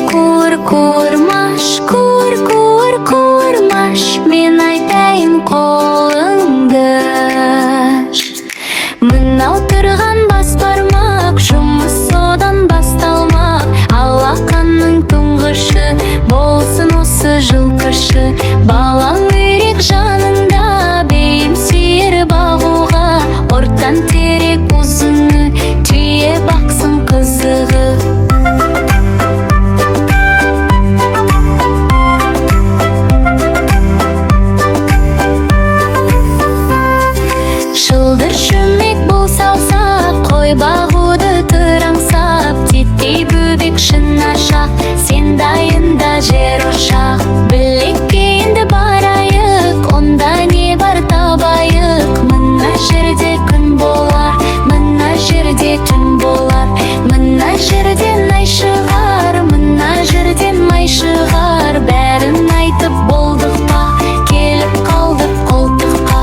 Қуыр, қуырмаш, қуыр, қуыр, қуырмаш. Мен айтайын, қолыңды аш. Мынау тұрған бас бармақ, жұмыс содан басталмақ. Алақанның тұңғышы болсын осы жылқышы. Балаң үйрек жанында, бейім сиыр бағуға. Ортан терек ұзыны, түйе бақсын қызығы. Шылдыр шүмек бұл саусақ, қой бағуды тұр аңсап. Титтей бөбек шынашақ, сен дайында жер ошақ. Білекке енді барайық, онда не бар табайық. Мына жерде күн болар, мына жерде түн болар. Мына жерден ай шығар, мына жерден май шығар. Бәрін айтып болдық па, келіп қалдық қолтыққа.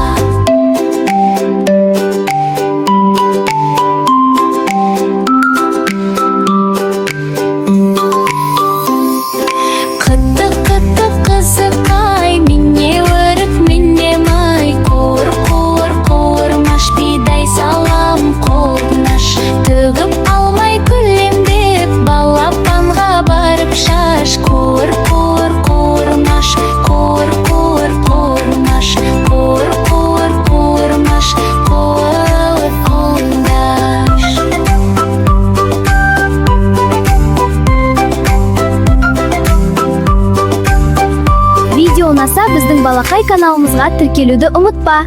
Қытық, қытық, қызықай, міне өрік, міне май. Қуыр, қуыр, қуырмаш, бидай салам қолтнаш. Төгіп алмай көлемдеп, балапанға барып шаш. Қуыр, қуыр, қуырмаш, қуыр, қуыр, қуырмаш. Қуыр, қуыр, қуырмаш, қуыр, қолдаш. Видео ұнаса, біздің балақай каналымызға тіркелуді ұмытпа.